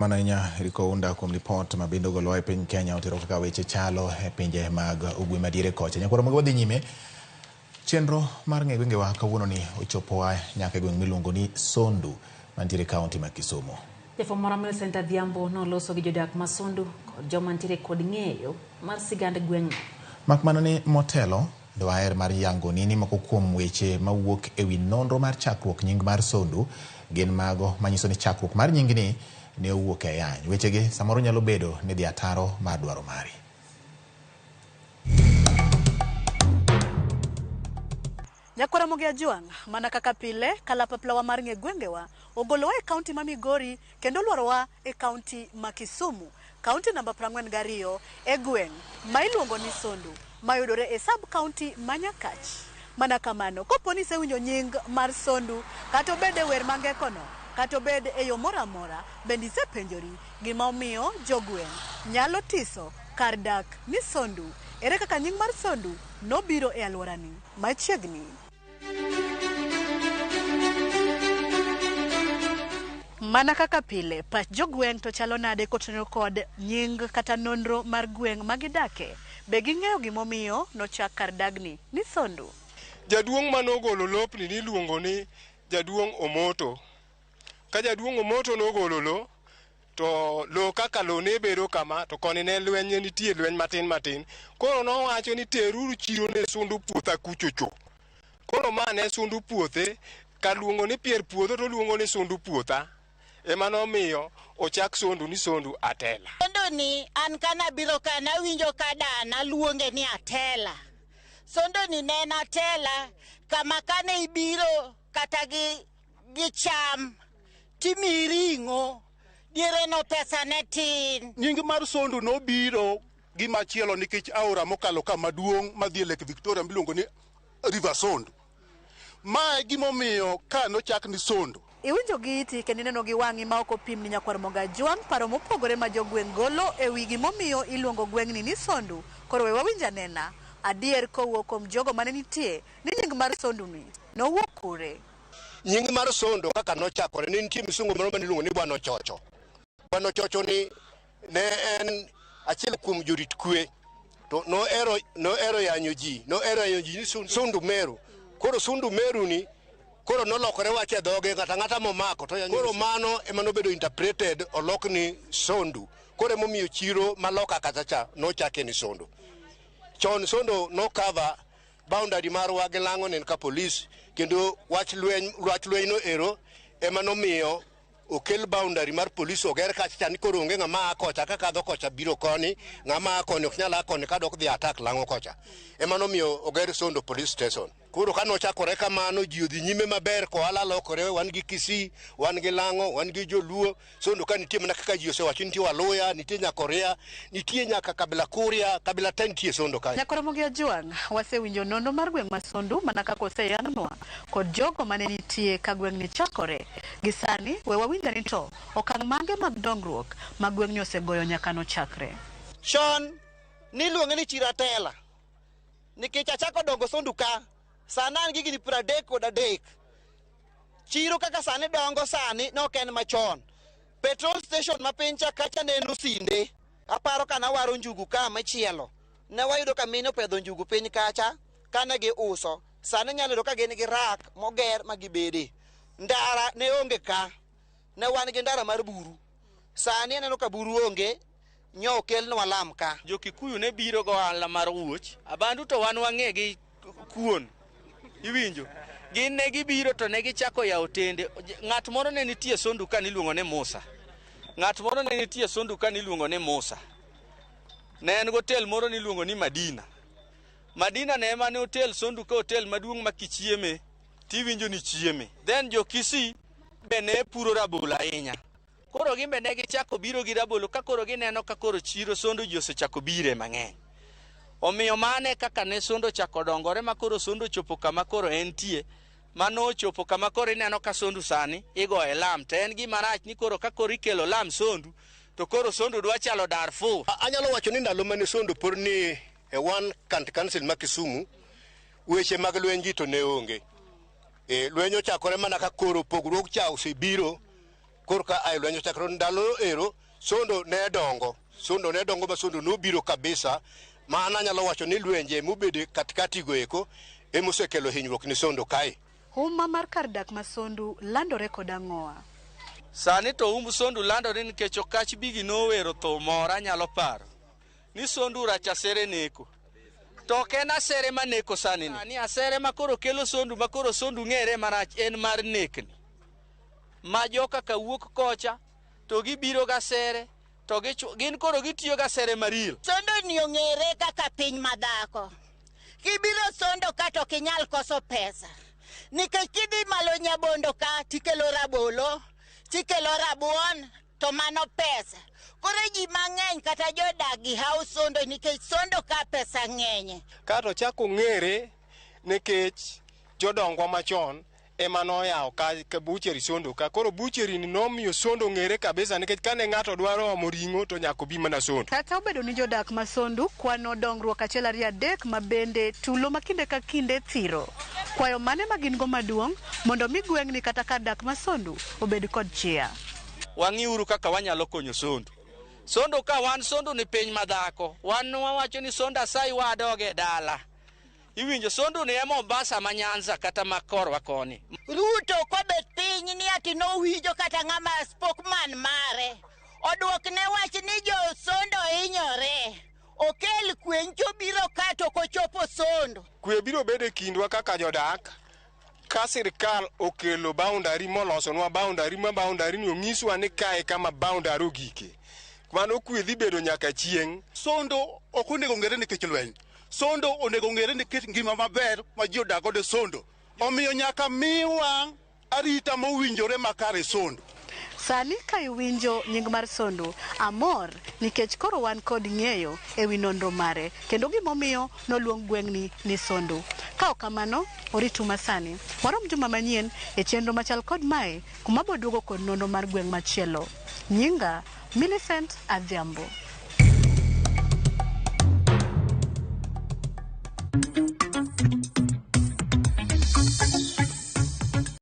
Mano ahinya Eriko Unda kuom lipot ma bende ogolowa e piny Kenya otero kaka weche chalo e pinje mag ugwe madiere kocha. Nyakwaro mag wadhi nyime. Chenro mar ng'e gwengewa kawuono ni ochopowa nyaka e gweng' miluongo ni Sondu mantiere e kaunti ma Kisumu. Jafwambo marwa Millicent Adhiambo noloso gi jodak ma Sondu kod joma nitiere kod ng'eyo mar sigand gweng'no. Mak mana ni motelo, dwaher mar yangoni ni moko kuom weche mawuok e wi nonro mar chakruok nying mar Sondu gin mago manyiso ni chakruok mar nyingni ne owuok e ayany. Wechegi samoro nyalo bedo ni dhi ataro mar dwaro mari. Nyakwar Ramogi Ajwang', mana kaka pile, kalapaplawa mar ng'e gwengewa ogolowa e kaunti ma Migori kendo olwarowa e kaunti ma Kisumu, kaunti namba 42 e gweng' ma iluongo ni Sondu, mayudore e sub kaunti ma Nyakach. Mana kamano, kopo ni isewinjo nying mar Sondu, kata obed e wer mangekono, kata obed e yo moro amora, bende isepenjori gima omiyo jogweng' nyalo tiso kar dak ni Sondu? Ere kaka nying mar Sondu nobiro e alworani machiegni? Mana kaka pile, pach jogweng' to chalo nade kotenore kod nying kata nonro mar gweng' ma gidake? Be ging'eyo gimomiyo nochak kar dagni ni Sondu? Jaduong' mane ogolo lopni niluongo ni Jaduong' Omoto. Ka Jaduong' Omoto nogolo lo, to lo kaka lo ne bedo kama, to koni ne lweny ne nitie lweny matin matin. Koro nowacho ni teruru chiro ne Sundu puotha kuchocho. Koro ma ne Sundu puothe, kar luongo ni pier puodho to luongo ni Sundu puotha. Ema nomiyo ochak Sondu ni Sondu Atela. Sondo ni an kana biro ka nawinjo ka dana luonge ni Atela. Sondo ni ne en Atela kama kane ibiro kata gi cham timiyi ring'o diere no pesa ne tin. Nying mar Sondu nobiro gi machielo nikech aora mokalo ka maduong' madhi e Lake Victoria miluongo ni River Sondu. Ma e gimomiyo ka nochak ni Sondu. Iwinjo gi iti kendo ineno gi wang'i ma ok opimni Nyakwar Moga Ajwang' paro mopogore ma jogweng' golo e wi gimomiyo iluongo gweng'ni ni Sondu. Koro we wawinj anena adier kowuok kuom jogo mane nitie ni nying mar Sondu ni nowuok kure. Nying mar Sondo kaka nochakore ne nitie misungu moro mane iluongo ni Bwana Ochocho. Bwana Ochocho ni ne en achiel kuom jorit kwe to nohero yanyo ji, nohero yanyo ji ni Sundu Meru. Koro Sundu Meru ni koro nolokore wach e dhoge ng'ato ang'ata momako to yanyo. Koro mano ema nobedo interpreted olok ni Sondu. Koro emomiyo chiro maloka kacha cha nochake ni Sondo. Chon Sondo no cover boundary marwa gi lang'o ne en ka police kendo wach lweny wach lweny no ero ema nomiyo okel boundary mar police oger kacha cha ni koro onge ng'ama a kocha ka kadho kocha biro koni, ng'ama a koni ok nyal a koni kadok dhi attack lang'o kocha. Ema nomiyo oger Sondo police station. Koro ka nochakore kamano ji odhi nyime maber kohala lokore wan gi Kisii, wan gi Lang'o, wan gi Joluo. Sondo ka nitie mana kaka ji osewacho nitie Waluya, nitie Nyakoria, nitie nyaka kabila Kuria, kabila te nitie Sondo kae. Nyakwar Ramogi Ajwang', wasewinjo nonro mar gweng' ma Sondu mana kaka oseyangnwa kod jogo mane nitie ka gweng'ni chakore. Gi sani, we wawinj ane to okang' mage mag dongruok ma gweng'ni osegoyo nyaka nochakre. Chon niluonge ni Chiro Atela nikech achako dongo Sondu ka sani an gi higni 33. Chiro kaka sani dongo sani ne ok en machon. Petrol station ma piny cha kacha ne en Osinde. Aparo ka nawaro njugu ka machielo. Ne wayudo ka mine opedho njugu piny kacha kane giuso. Sani inyalo yudo ka gin gi rak moger ma gibede. Ndara ne onge ka. Ne wan gi ndara mar buru. Sani aneno ka buru onge, nyo okelnwa lam ka. Jo Kikuyu ne biro go ohala mar wuoch, abandu to wan wang'e gi kuon. Iwinjo? Gin ne gibiro to ne gichako yawo tende. Ng'at moro ne nitie Sondu ka niluongo ni Musa. Ng'at moro ne nitie Sondu ka niluongo ni Musa. Ne en gotel moro niluongo ni Madina. Madina ne ema ne hotel Sondu ka hotel maduong' ma kichieme tiwinjo ni chieme. Then jo Kisii be ne puro rabolo ahinya. Koro gin be ne gichako biro gi rabolo ka koro gineno ka koro chiro Sondu ji osechako bire mang'eny. Omiyo mane kaka ne Sondu ochako dongore ma koro Sondu ochopo kama koro entie, mano ochopo kama koro ineno ka Sondu sani igoye lam. To en gima rach ni koro ka koro ikelo lam Sondu, to koro Sondu dwa chalo Darfur. Anyalo wacho ni ndalo mane Sondu pod ni e one county council ma Kisumu, weche mag lweny gi to ne onge. Lweny ochakore mana ka koro pogruok cha osebiro. Koro ka ae lweny ochakore ndalo ero Sondo ne dongo. Sondo ne dongo ma Sondo nobiro kabisa ma an anyalo wacho ni lwenje mobedo katikati go eko emosekelo hinyruok ni Sondo kae. Huma mar kar dak ma Sondu landore kod ang'owa? Sani to umb Sondu landore nikech Okach Bigi nowero thum moro anyalo paro ni Sondu rach asere neko. To ok en asere ma neko sani ni. Ni asere ma koro kelo Sondu ma koro Sondu ng'ere marach en mar nekni. Ma joka ka wuok kocha to gibiro gasere to gin koro gitiyo gasere maril. Sondo ni ong'ere kaka piny madhako. Kibiro Sondo ka to ok inyal koso pesa. Nikech kidhi malo Nyabondo ka tikelo rabolo, tikelo rabuon, to mano pesa. Koro ji mang'eny kata jodak gi hawo Sondo nikech Sondo ka pesa ng'enye. Kato chako ng'ere nikech jodongwa machon ema noyawo ka bucheri Sondo ka. Koro bucheri ni nomiyo Sondo ng'ere kabisa nikech kane ng'ato dwaro omo ring'o to nyaka obi mana Sondo. Kata obedo ni jodak ma Sondu kwano dongruok achiel ariyo adek ma bende tulo ma kinde ka kinde thiro. Kwayo mane ma gin go maduong' mondo mi gweng'ni kata kar dak ma Sondu obed kod chia. Wang'iuru kaka wanyalo konyo Sondu. Sondo ka wan Sondu ni piny madhako. Wan wawacho ni Sondo asai wadoge dala. Iwinjo Sondu ni e Mombasa ma Nyanza kata ma korwa koni. Ruto kobet piny ni ati nowinjo kata ng'ama spokesman mare. Oduokne wach ni jo Sondo hinyore. Okel kwe ncho biro ka to ok ochopo Sondo. Kwe biro bedo e kindwa kaka jodak ka sirikal okelo boundary molosonwa boundary ma boundary ni onyiswa ni kae kama boundary ogike. Mano kwe dhi bedo nyaka chieng'. Sondo ok onego ng'ere nikech lweny. Sondo onego ng'ere nikech ngima maber ma ji odak godo e Sondo. Omiyo nyaka miwa arita mowinjore makare Sondo. Sani ka iwinjo nying mar Sondu, amor nikech koro wan kod ng'eyo e wi nonro mare kendo gimomiyo noluong gweng'ni ni Sondu. Ka ok kamano, oritu masani. Warom juma manyien e chenro machal kod mae kuma boduogo kod nonro mar gweng' machielo. Nyinga Millicent Adhiambo.